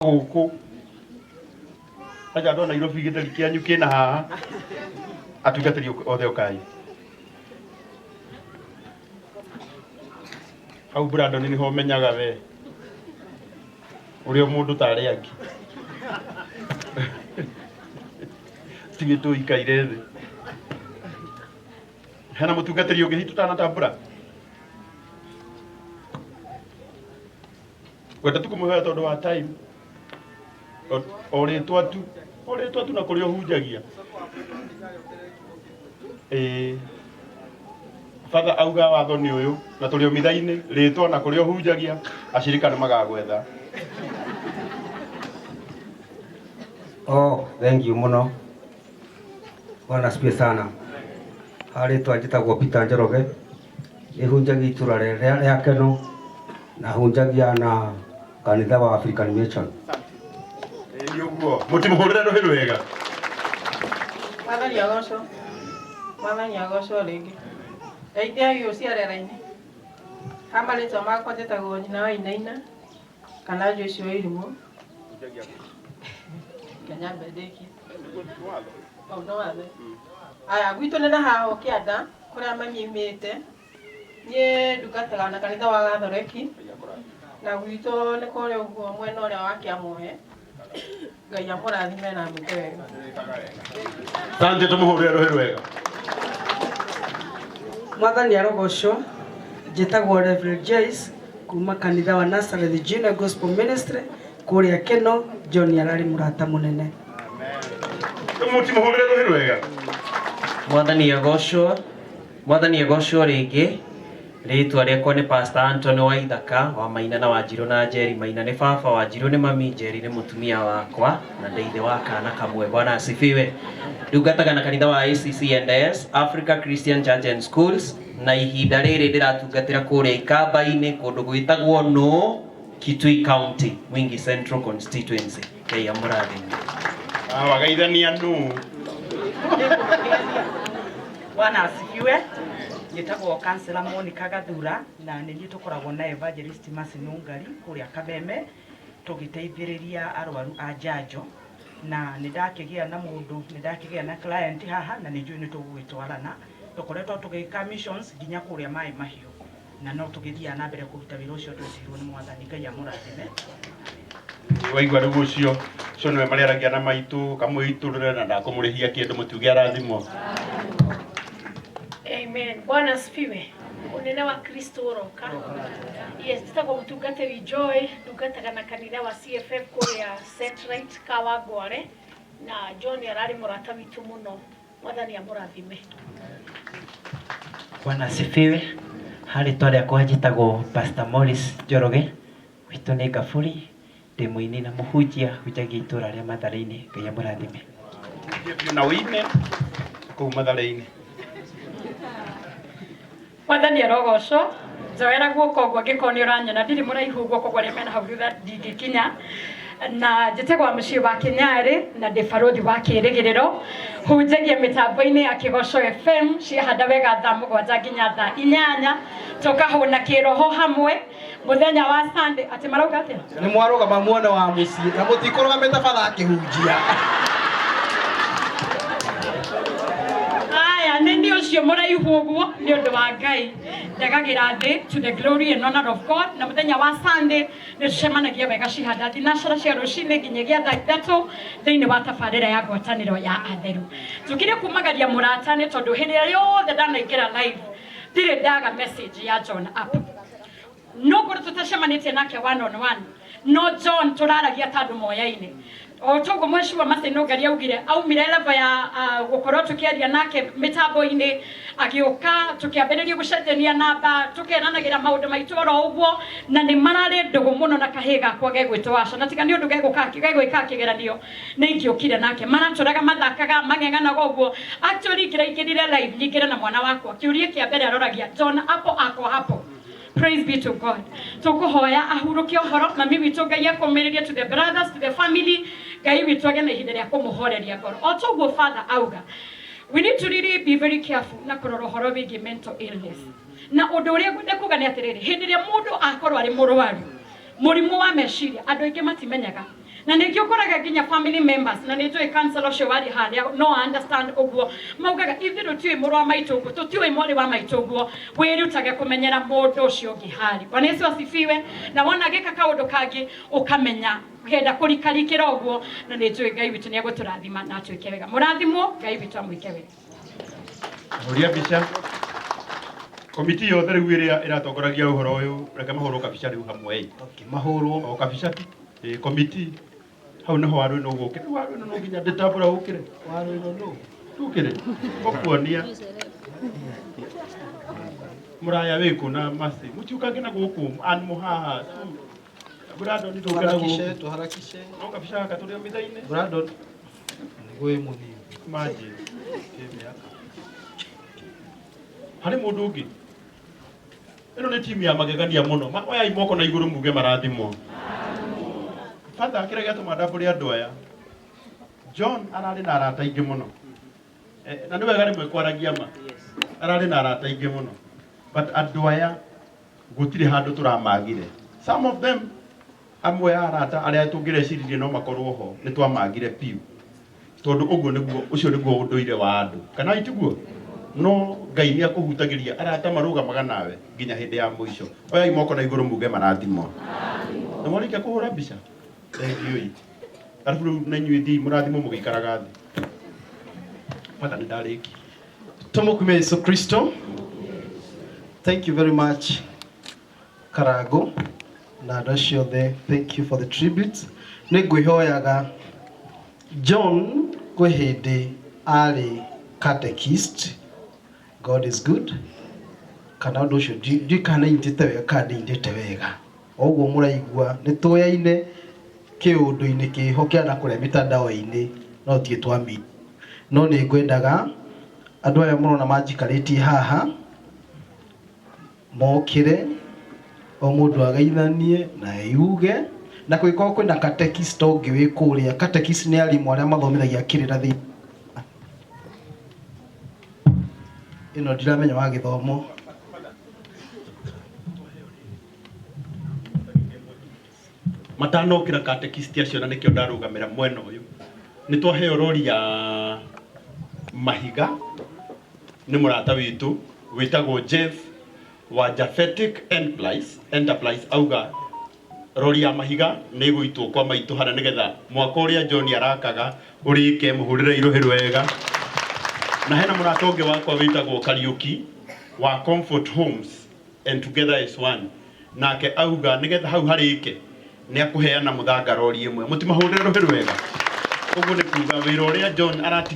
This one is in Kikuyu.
Gũkũ aja andũ a Nairobi gĩtheri kĩanyu kĩna haha. Atungatĩri othe ũkai hau. Brandon, nĩho menyaga we ũrĩa mũndũ ta arĩa angĩ tigĩ tũikaire thĩ. Hena mũtungatĩri ũngĩ hihi tũtanatambũra? Ngwenda tu kũmũhoya tondũ wa time, o rĩtwa tu, o rĩtwa tu na kũrĩa ũhunjagia. Ĩĩ, batha auga watho nĩ ũyũ na tũrĩ o mitha-inĩ, rĩtwa na kũrĩa ũhunjagia, acirika nĩ magagwetha. Oh, thank you mũno. Bwana asifiwe sana. Harĩtwa njĩtagwo Peter Njoroge. Nĩhunjagia itũra rĩa rĩa Keno na hunjagia na kanitha wa African Mission. Ĩĩ ũguo mũtimũhũrĩre rũhĩ rwega. Mwathani agocwo. Mwathani agocwo rĩngĩ. Ndeithia gũciarera-inĩ. Ha marĩtwa makwa njĩtagwo nyina wa Inaina kana Joyce wa Irimũ. Kenya ndĩkie. Hau no wathe. Aya, gwitũ nĩ na haha o kĩanda kũrĩa manyimĩte. Niĩ ndungataga na kanitha wa Gathoreki na gwitũ nĩ kũrĩa ũguo mwena ũrĩa wa Kĩamũhe. Ngai amũrathime na amwĩke wega. Sante, tũmũhũrĩre rũhĩ rwega. Mwathani arogocwo. Njĩtagwo Reverend Joyce kuma kanitha wa Nazareth Junior Gospel Ministry kũrĩa Keno. John ararĩ mũrata mũnene. Mũtimũhũrĩre rũhĩ rwega. Mwathani agocwo. Mwathani agocwo rĩngĩ. Rĩtwa rĩakwa nĩ Pastor Anthony wa Ithaka wa Maina na Wanjirũ na Njeri. Maina nĩ baba, Wanjirũ nĩ mami, Njeri nĩ mũtumia wakwa na ndĩ ithe wa kana kamwe. Bwana asifiwe. Ndungataga na kanitha wa ACC&S, Africa Christian Church and Schools, na ihinda rĩrĩ ndĩratungatĩra kũrĩa Ikamba-inĩ kũndũ gwĩtagwo Nũũ, Kitui County, Mwingi Central Constituency. Ngai amũrathime. Wagaithania nũ? Bwana asifiwe. Njĩtagwo Kansela Monica Gathura na nĩ niĩ tũkoragwo na Evangelist Mercy Nungari kũrĩa Kameme tũgĩteithĩrĩria arwaru a njanjo, na nĩ ndakĩgĩa na mũndũ, nĩ ndakĩgĩa na client haha na nĩ njũĩ nĩ tũgũgĩtwarana. Tũkoretwo tũgĩka missions nginya kũrĩa Maĩ Mahiũ na no tũgĩthiaga na mbere kũruta wĩra ũcio twĩtĩirwo nĩ Mwathani. Ngai amũrathime. Waigua rĩu ũcio ũcio nĩwe marĩaragia na maitũ kamũitũrũre na ndakũmũrĩhia kĩndũ, mũtuge arathimwo. Amen. Bwana asifiwe. Unene wa Kristo ũroka. Yes, njĩtagwo mũtungatĩri Joy, ndungataga na kanitha wa CFF kũrĩa Setright Kawangware, na John ararĩ mũrata witũ mũno. Mwathani amũrathime. Bwana asifiwe. Harĩtwa rĩakwa njĩtagwo Pastor Morris Njoroge, gwitũ nĩ Ngaburi, ndĩ mũini na mũhunjia, hunjagia itũra rĩa Mathare-inĩ. Ngai amũrathime. Biũ na ũine kũu Mathare-inĩ. Mwathani arogocwo. Njoera guoko ũguo angĩkorwo nĩ ũranyona, ndirĩ mũraihu ũguo, koguo arĩa mena hau thutha ndingĩkinya. Na njĩtagwo wa mũciĩ wa Kĩnyarĩ na ndĩ barũthi wa kĩrĩgĩrĩro. Hunjagia mĩtambo-inĩ ya Kĩgoco FM ciahanda wega thaa 7 nginya thaa 8, tũkahũna kĩroho hamwe mũthenya wa Sunday. Atĩ marauga atĩa? Nĩ mwarũgama muone wa mũciĩ na mũtikũrũgamĩte batha akĩhunjia. Aya, nĩ niĩ ũcio mũraihu ũguo nĩ ũndũ wa Ngai ndagagĩra thĩ, to the glory and honor of God. Na mũthenya wa Sunday nĩ tũcemanagia wega cihanda thinacara cia rũcinĩ nginyagia thaa 3 thĩinĩ wa tabarĩra ya ngwatanĩro ya atheru. Njũkire kumagaria mũrata nĩ tondũ hĩndĩ ĩrĩa yothe ndanaingĩra live ndirĩ ndaga message ya John App. No ngorwo tũtacemanĩtie nake one on one, no John tũraragia ta andũ moyaine. O toguo mheshimiwa Martin Nũngari augire, aumire level ya gũkorwo tũkĩaria nake mĩtambo-inĩ, agĩũka tũkĩambĩrĩria gũcenjania namba, tũkeranagĩra maũndũ maitũ oro ũguo, na nĩ mararĩ ndũgũ mũno na kahĩĩ gakwa gegwĩtwo Asha, na tiga nĩ ũndũ gegwĩka kĩgeranio nĩ ingĩũkire nake. Maratũraga mathakaga mang'eng'anaga ũguo. Actually ngĩraingĩrire live nyingĩre na mwana wakwa, kĩũria kĩa mbere aroragia John hapo ako hapo. Praise be to God. Tũkũhoya ahurũke ũhoro, mami witũ Ngai akũmĩrĩrie, to the brothers, to the family, Ngai witũ agĩe na ihinda rĩa kũmũhoreria ngoro. O toguo father auga, we need to really be very careful na kũrora ũhoro wĩgiĩ mental illness. Na ũndũ ũrĩa ngwenda kuga nĩ atĩrĩrĩ, hĩndĩ ĩrĩa mũndũ akorwo arĩ mũrwaru mũrimũ wa meciria, andũ aingĩ matimenyaga. Na nĩkĩo ũkoraga nginya family members, na nĩ njũĩ counselor ũcio warĩ harĩa no understand ũguo, maugaga ithuĩ tũtiũĩ mũrũ wa maitũ ũguo, tũtiũĩ mwarĩ wa maitũ ũguo. Wĩrutage kũmenyera mũndũ ũcio ũngĩ harĩ. Bwana Yesu asifiwe. Na wona agĩka kaũndũ kangĩ ũkamenya kenda kũrikarikĩra ũguo, na nĩ njũĩ Ngai witũ nĩ egũtũrathima na atwĩke wega. Mũrathimwo, Ngai witũ amwĩke wega. Huria mbica. Komiti yothe rĩu ĩrĩa ĩratongoragia ũhoro ũyũ, reke mahũrwo kabica rĩu hamwe ĩ. Mahũrwo. O kabica tu. Ĩ komiti hau nĩho waru ĩno ũgũkĩre. Waru ĩno no nginya ndĩtambũra ũkĩre. Waru ĩno nũ? Ndũkĩre. Ngũkuonia. Mũraya wĩkũ na Mercy. Mũtiũkange na gũkũ an mũhaha. Brandon ndũke na Tuharakishe, gũkũ. tuharakishe. No kabica gaka tũrĩ o mitha-inĩ. Brandon. Nĩguo wĩ mũnini. Imagine. Kĩmĩaka. Harĩ mũndũ ũngĩ. Ĩno nĩ timu ya magegania mũno. Oyai moko na igũrũ muge marathimwo. Father, kĩrĩa gĩatũma ndambũre andũ aya, John ararĩ na arata aingĩ mũno. Na nĩ wega rĩmwe kwaragia ma. Ararĩ na arata aingĩ mũno. But andũ aya gũtirĩ handũ tũramagire. Some of them, amwe a arata arĩa tũngĩreciririe no makorwo ho, nĩ twamagire piũ. Tondũ ũguo nĩguo, ũcio nĩguo ũndũire wa andũ. Kana itiguo? No Ngai nĩ akũhutagĩria arata marũgamaga nawe nginya hĩndĩ ya mũico. Oyai moko na igũrũ muge marathimwo. Na mwarĩkia kũhũra mbica? Thengiũi. Arabu rĩu na inyuĩ thiĩi mũrathimwo mũgĩikaraga thĩ. Father, nĩ ndarĩkia. Tumukumie Yesu Kristo. Thank you very much, Karago na andũ acio othe. Thank you for the tribute. Nĩ ngwĩhoyaga John kwĩ hĩndĩ arĩ catechist. God is good. Kana ũndũ ũcio ndiũĩ kana nĩnyitĩte wega kana ndinyitĩte wega. O ũguo mũraigua nĩ tũyaine kĩũndũ-inĩ kĩho kĩa na kũrĩa mĩtandao-inĩ no tirĩ twami. No nĩ ngwendaga andũ aya mũrona manjikarĩtie haha mokĩre o mũndũ ageithanie na eyuge, na kũngĩkorwo kwĩna catechist ũngĩ wĩ kũrĩa. Catechist nĩ arimũ arĩa mathomithagia kĩrĩra thĩinĩ ĩno ndiramenya wa gĩthomo. Matanokĩra catechist acio, na nĩkĩo ndarũgamĩra mwena ũyũ, nĩ twaheo rori ya mahiga nĩ mũrata witũ wĩtagwo Jeff wa Japhetic Enterprise. Auga rori ya mahiga nĩ ĩgũitwo kwa maitũ harĩa nĩgetha mwaka ũrĩa John arakaga ũrĩke. Mũhũrĩre irũhĩ rwega. Na hena mũrata ũngĩ wakwa wĩtagwo Kariũki wa Comfort Homes and Together as One, nake auga nĩgetha hau harĩke nĩ akũheana mũthanga rori ĩmwe. Mũtimahũrĩre rũhĩ rwega. Ũguo nĩ kuga wĩra ũrĩa John arati